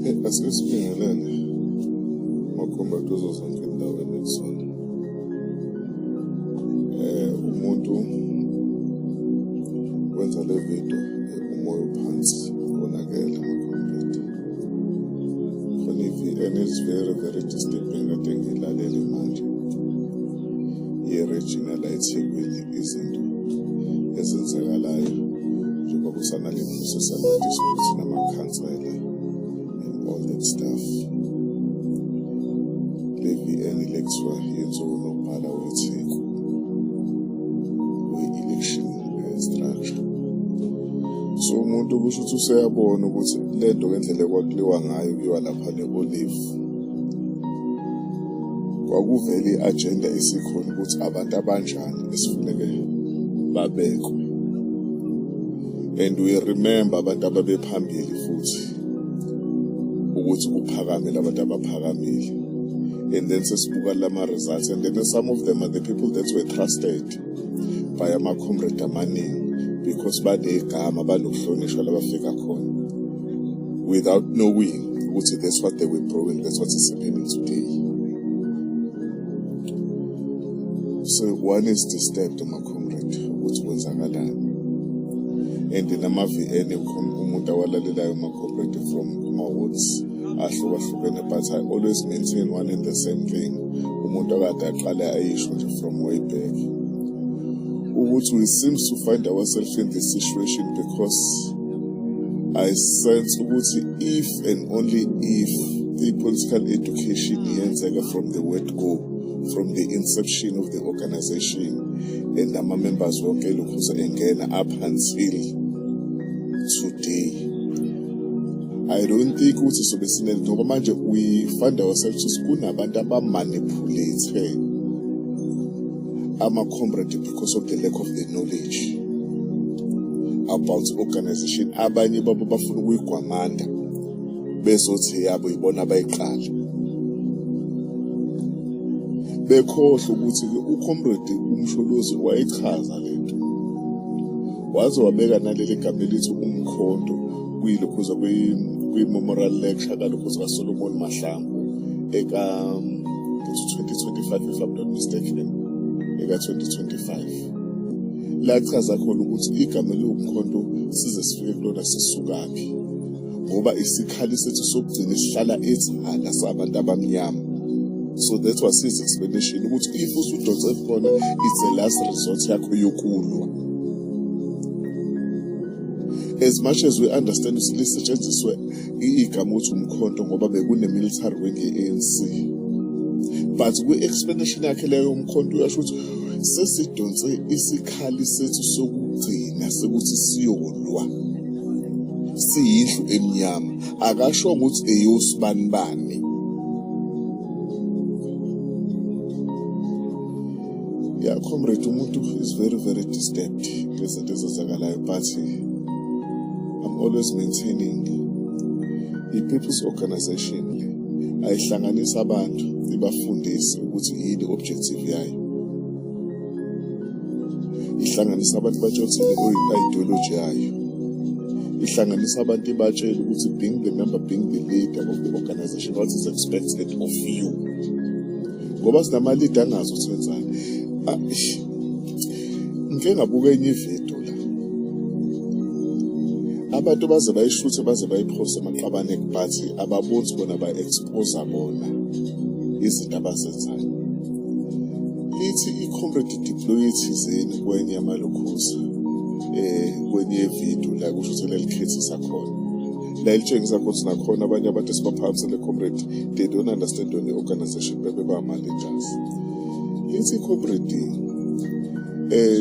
Asike sibingelele makhomba kuzo zonke indawo enikuzona. Umuntu wenza le video umoya uphansi konakele makhompyutha. Khona i-VN is very very disturbing kade ngiyilalele manje. Ye-regional la eThekwini izinto ezenzekalayo njengoba kusanale process yama-district namakhansela and all that stuff. Le VN le kuthiwa yenziwe unobhala weTheku we-election structure. So umuntu kusho ukuthi useyabona ukuthi le nto ngendlela ekwakuliwa ngayo kuyiwa lapha ne-olive kwakuvele i-agenda esikhona ukuthi abantu abanjani esifuneke babekwe and we remember abantu ababephambili futhi ukuthi kuphakame labantu abaphakamile and then sesibuka lama results and then some of them are the people that were trusted by ama-comrade amaningi because banegama banokuhlonishwa labafika khona without knowing ukuthi that's what they were brewing, that's what is happening today. So one is disturbed, my comrade, ukuthi kwenzakalani and nama-VN umuntu awalalelayo ma-comrade from kuma-wards ahlukahlukene, but I always maintain one and the same thing umuntu akade aqale ayisho nje from way back ukuthi we seems to find ourselves in this situation because I sense ukuthi if and only if i-political education yenzeka from the word go, from the inception of the organization and ama-members wonke elokhu engena up until today, I don't think ukuthi sobe sinele ngoba manje we find ourselves ukuthi kunabantu abamanipulate ama-comrade because of the lack of the knowledge about organization. Abanye babo bafuna ukuyigwamanda bezothi yabo yibona abayiqala, bekhohlwa ukuthi uComrade uMsholozi wayichaza lento waze wabeka naleli gama elithi umkhonto kuyilokhuza kwi-memorial lecture kalokhuza kaSolomon Mahlangu eka 2025, if I'm not mistaken, eka 2025, lachaza khona ukuthi igama eliwumkhonto size sifike kulona sisukaphi ngoba isikhali sethu sokugcina sihlala ethala sabantu abamnyama. So that was his explanation ukuthi if usudonse khona, it's a last resort yakho yokulwa. As much as we understand ukuthi lisetshenziswe igama ukuthi umkhonto ngoba bekune-military wing ye-ANC, but kwi-explanation yakhe leyo umkhonto uyasho ukuthi sesidonse isikhali sethu sokugcina sekuthi siyolwa siyindlu emnyama, akashongo ukuthi eyosibanibani. Yeah, comrade, umuntu is very very disturbed ngezinto ezenzakalayo, but I'm always maintaining i-people's organization le ayihlanganisa abantu, ibafundise ukuthi yini objective yayo, ihlanganisa abantu batshela ukuthi i-ideology yayo, ihlanganisa abantu ibatshele ukuthi being the member, being the leader of the organization, what is expected of you, ngoba sinama-leader angazi ukuthi wenzani. Ah, ngike ngabuka enye ividiyo la, abantu baze bayishuthe baze bayiphose emaqabane, but ababoni bona ba-expose bona izinto abazenzayo. Lithi i-comrade deploy thizeni kwenye yamalokhuza kwenye video la, kusho ukuthi lelikhethisa khona la, elitshengisa ukuthi nakhona abanye abantu esibaphakamisele, comrade, they don't understand on the organization bebe bama-leaders. Lithi i-comrade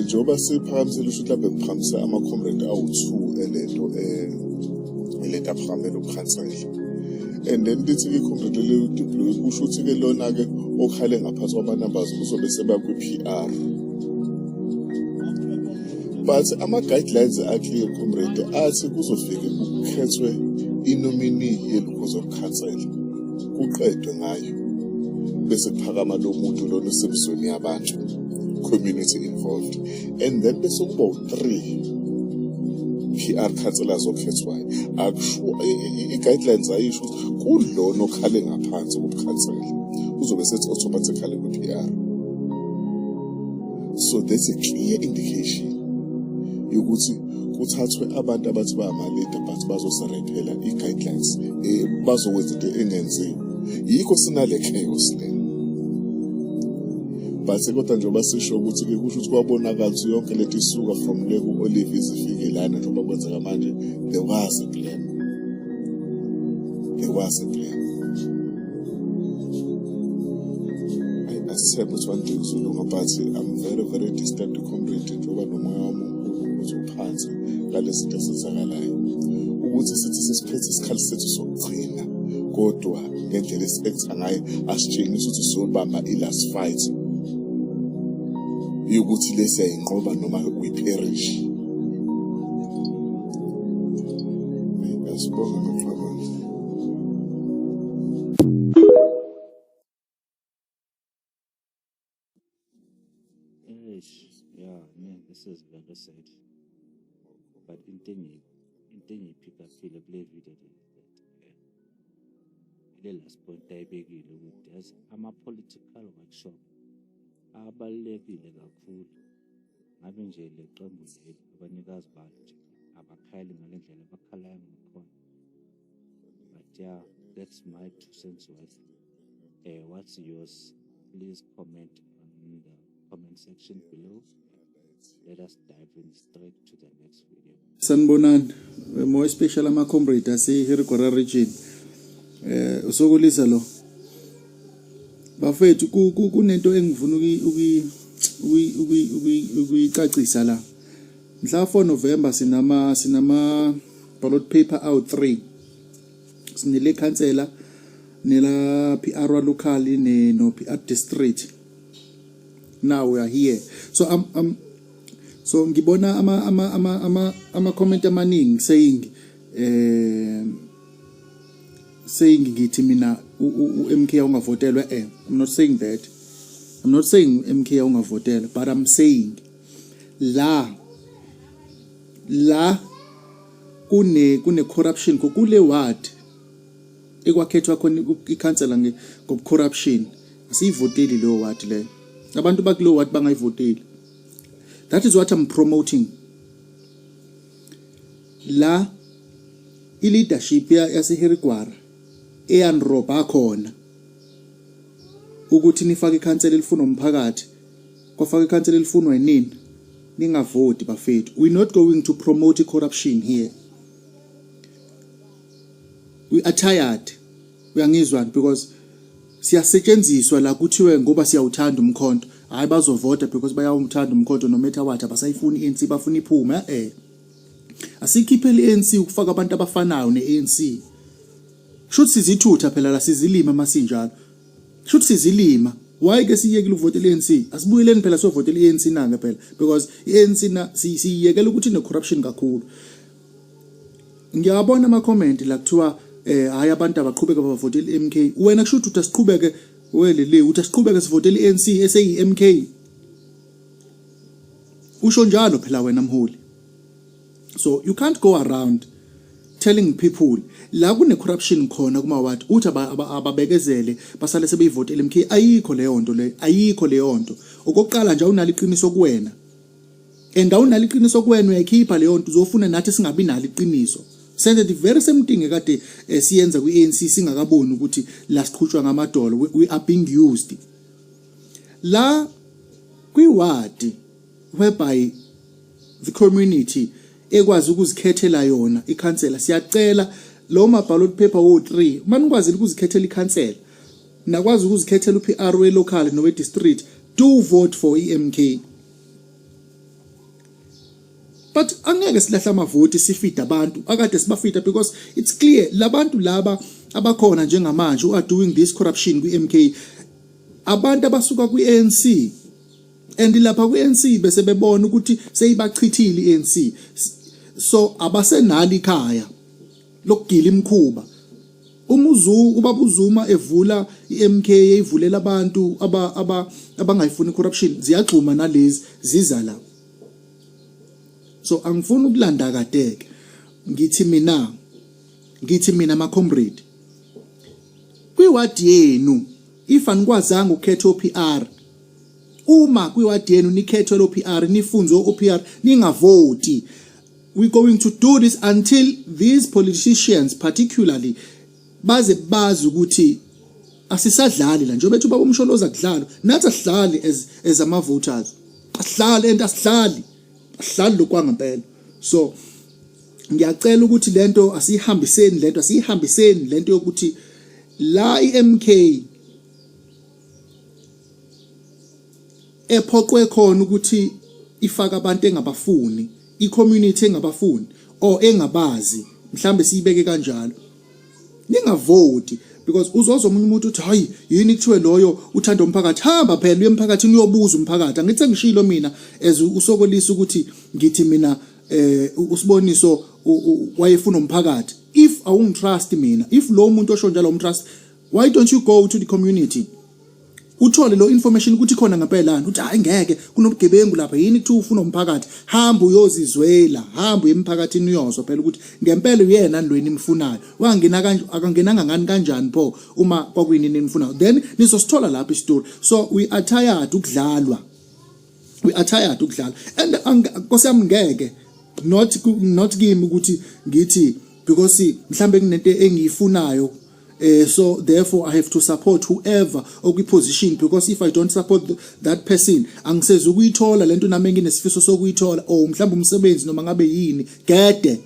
njengoba siphakamisele, usho ukuthi lapho kuphakamise ama-comrade awu-2 elento elento aphakamele ukukhansela, and then lithi i-comrade leli deploy, kusho ukuthi-ke lona-ke okhale ngaphansi kwama-numbers uzobe seba kwi-PR, but ama-guidelines a-clear, comrade, athi kuzofike kukhethwe inominee yelukho zokukhansela, kuqedwe ngayo, bese kuphakama lo muntu lona osemzweni yabantu, community involved, and then bese kuba u-three PR councillors okhethwayo. Akusho i-guidelines, ayisho ukuthi kulona okhale ngaphansi kobukhansela uzobe sethi automatically kwi-PR. So there's a clear indication yokuthi kuthathwe abantu abathi bayama-leader but bazosirephela i-guidelines, bazokwenza into engenziwa. Yikho sinale chaos le. But kodwa njengoba sisho ukuthi-ke kusho ukuthi kwabonakala ukuthi yonke lento isuka from le ku-Olive izifike lana, njengoba kwenzeka manje. There was a plan, there was a plan. Ayi, asithembe ukuthi one day kuzolunga, but I'm very, very disturbed, comrade, njengoba nomoya wami uthi uphansi ngalezi zinto ezenzakalayo, ukuthi sithi sesiphethe isikhali sethu sokugcina, kodwa ngendlela esi-acta ngayo asitshengisa ukuthi sizobamba i-last fight yokuthi lesi yayinqoba noma we perish. Asibonge, maqabane. Eish, yeah, man, this is very sad. But into engiyi-pick-up-ile kule video le is that ile last point ayibekile ukuthi yazi ama-political workshop abalulekile kakhulu. Ngabe nje le qembu leli abanikazi balo nje abakhali ngale ndlela abakhalayo ngakhona. But yeah, that's my 2 cents worth. What's yours? Please comment on the comment section below. Let us dive in straight to the next video. Sanibonani, more especially ama comrade ase Harry Gwala region. Usokulisa lo. Bafethu, kunento engifuna ukuyicacisa la. Mhla 4 November sinama ballot paper out 3. Sinele khansela, nela PR wa local, ne no PR district. Now we are here. So I'm so ngibona ama comment amaningi saying ngithi mina u MK ungavotelwa. I'm not saying that. I'm not saying MK ungavotelwa, but I'm saying la kune corruption kule ward ekwakhethwa khona ikhansela ngobucorruption. Asiyivoteli leyo ward leyo. Abantu bakuleyo ward bangayivoteli. That is what I'm promoting. La i-leadership yaseHarry Gwala eyanirobha khona ukuthi nifake ikhansela elifuna umphakathi, kwafaka ikhansela elifunwa yinini. Ningavoti, bafethu. We're not going to promote corruption here. We are tired, uyangizwa? Because siyasetshenziswa la, kuthiwe ngoba siyawuthanda umkhonto, hayi, bazovota because bayawuthanda umkhonto no matter what. Abasayifuni i-ANC, bafuna iphume. Asikhiphele i-ANC ukufaka abantu abafanayo ne-ANC. Shuthi sizithutha phela la, sizilima masinjalo. Shuthi sizilima. Why ke siyekile ukuvotela i-ANC? Asibuyeleni phela siyovotela i-ANC nange phela, because i-ANC na siyekela ukuthi ine corruption kakhulu. Ngiyabona ama comment la kuthiwa hayi, abantu abaqhubeka bavotela i-MK. Wena kusho ukuthi asiqhubeke wele le, uthi asiqhubeke sivotele i-ANC eseyi-MK. Usho njalo phela wena, mholi. So you can't go around telling people la kune corruption khona kuma ward uthi ababekezele basale sebeyivotela MK. Ayikho leyo nto leyo, ayikho leyo nto. Okokuqala nje, awunalo iqiniso kuwena, and awunalo iqiniso kuwena, uyayikhipha leyo nto, uzofuna nathi singabi nalo iqiniso. Senze the very same thing ekade siyenza kwi-ANC singakaboni ukuthi la siqhutshwa ngamadolo. We are being used la kwiwadi whereby the community ekwazi ukuzikhethela yona ikhansela. Siyacela lo ma ballot paper wo 3, uma nikwazile ukuzikhethela ikhansela, nakwazi ukuzikhethela uPR we local nowe district, do vote for iMK. But angeke silahla amavoti sifida abantu akade sibafida, because it's clear labantu laba abakhona njengamanje who are doing this corruption kwi-MK, abantu abasuka kwi-ANC, and lapha kwi-ANC bese bebona ukuthi seyibachithile i-ANC, so abasenalo ikhaya lokugila imkhuba. Uma ubaba uZuma evula iMK, eyivulela abantu aba aba abangayifuni corruption, ziyagxuma nalezi ziza la. So angifuni ukulanda kadeke. Ngithi mina ma comrade, kwiwadi yenu, if anikwazanga ukukhetha oPR, uma kwiwadi yenu nikhethwe lo PR, nifunzwe oPR, ningavoti. We going to do this until these politicians particularly baze bazi ukuthi asisadlali la. Njengoba ethi ubaba uMsholozi kudlalwa, nathi asidlali as ama voters, asidlali and asidlali, asidlali lokwangempela. So ngiyacela ukuthi lento asiyihambiseni, lento asiyihambiseni, lento yokuthi la iMK ephoqwe khona ukuthi ifaka abantu engabafuni, i-community engabafuni or engabazi, mhlambe siyibeke kanjalo, ningavoti, because uzozwa omunye umuntu uthi, "Hayi, yini kuthiwe loyo uthanda umphakathi?" Hamba phela uye emphakathini, uyobuza umphakathi. Angithi sengishilo mina as usokolisa ukuthi ngithi mina uSiboniso wayefuna umphakathi. If awungitrust mina, if lo muntu osho njalo umtrust, why don't you go to the community, uthole lo information ukuthi khona ngempela uthi, "Hayi, ngeke, kunobugebengu lapha, yini kuthiwa ufuna umphakathi?" Hamba uyozizwela, hamba uye emphakathini, uyozwa phela ukuthi ngempela uyena lo enimfunayo. Wangena kanje, akangenanga ngani, kanjani pho uma kwakuyini nimfunayo? Then nizosithola lapha istory. So we are tired ukudlalwa, we are tired ukudlala, and nkosi yami, ngeke, not kimi ukuthi ngithi because mhlambe kunento engiyifunayo, so therefore I have to support whoever okwi position, because if I don't support that person, angisezi ukuyithola lento nami enginesifiso sokuyithola, or mhlawumbe umsebenzi noma ngabe yini. Gede,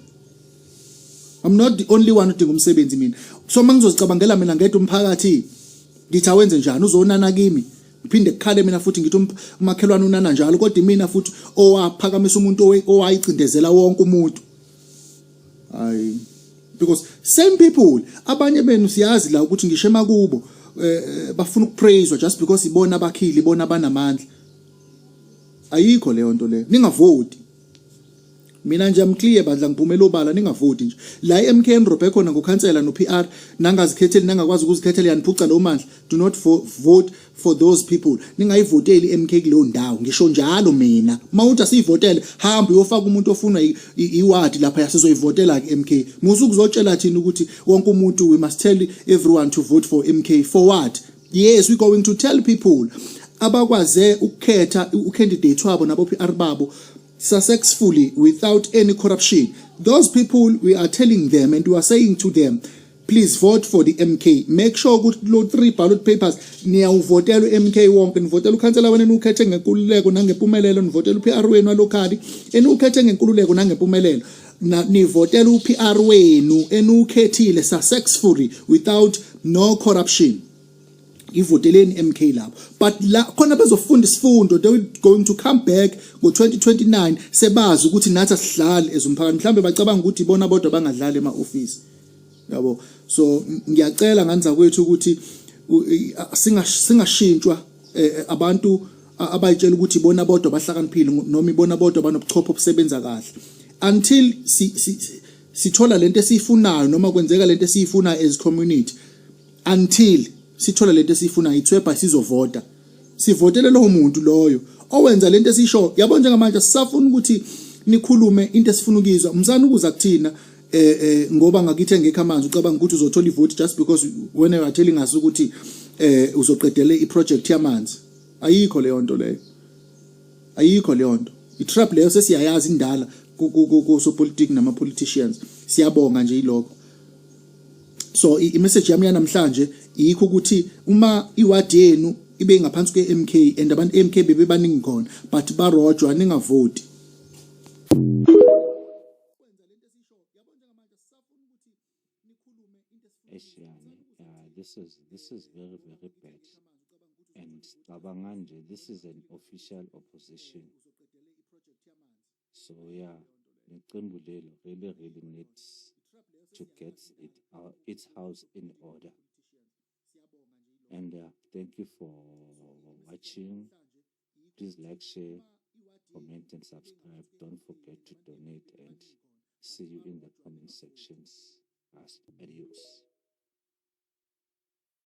I'm not the only one odinga umsebenzi mina. So mangizozicabangela mina ngedwa, umphakathi ngithi awenze njani? Uzonana kimi, ngiphinde kukhale mina futhi, ngithi umakhelwane unana njalo, kodwa imina futhi owaphakamisa umuntu owayicindezela wonke umuntu. Hayi, because same people, abanye benu siyazi la ukuthi ngisho emakubo bafuna ukupraise just because ibona abakhile, ibona abanamandla. Ayikho leyo nto leyo, ningavoti. Mina nje am clear bandla, ngiphumela obala, ningavoti nje la iMK nirobhe khona ngokhansela no PR, nangazikhetheli, nangakwazi ukuzikhethela, yaniphuca lo mandla. Do not vote for those people, ningayivoteli iMK kuleyo ndawo, ngisho njalo mina. Mawuthi asiyivotele, hamba uyofaka umuntu ofunwa iwadi lapha, yasizoyivotela ke MK. Musu kuzotshela thina ukuthi wonke umuntu, we must tell everyone to vote for MK for what? Yes, we going to tell people abakwaze ukukhetha ucandidate wabo nabo PR babo successfully without any corruption. Those people, we are telling them and we are saying to them, please vote for the MK. Make sure ukuthi lo three ballot papers niyawuvotela uMK wonke, nivotela ukhansela wenu enukhethe ngenkululeko nangempumelelo, nivotela uPR wenu walocally enukhethe ngenkululeko nangempumelelo, nivotela uPR wenu enukhethile successfully without no corruption. Ivoteleni MK lapho, but la khona bezofunda isifundo. They going to come back ngo2029 sebazi ukuthi nathi asidlali ezumphakathi. Mhlambe bacabanga ukuthi ibona bodwa bangadlali ema office yabo. So ngiyacela nganza kwethu ukuthi singashintshwa abantu abayitshela ukuthi ibona bodwa bahlakaniphile noma ibona bodwa banobuchopho obusebenza kahle until sithola lento esiyifunayo noma kwenzeka lento esiyifunayo as community. Until sithola lento esiyifunayo, ithwebha sizovota, sivotele lowo muntu loyo owenza lento esisho yabo. Njengamanje sisafuna ukuthi nikhulume into esifuna ukuyizwa. Msana ukuza kuthina ngoba ngakithi engekho amanzi, ucabanga ukuthi uzothola ivote just because when you are telling us ukuthi uzoqedele iproject yamanzi. Ayikho leyo nto leyo, ayikho leyo nto, itrap leyo sesiyayazi indala ku sopolitiki nama politicians. Siyabonga nje ilokho. So i-message yami yanamhlanje yikho ukuthi uma iward yenu ibe ngaphansi kwe-MK and abantu MK bebebaningi khona but barojwa, ningavoti. Eish yani, this is very very bad. And cabanga nje, this is an official opposition. So yeah, neqembu lelo really really needs to get its house in order. And thank you for watching. Please like, share, comment and subscribe. Don't forget to donate, and see you in the comment sections. Adios.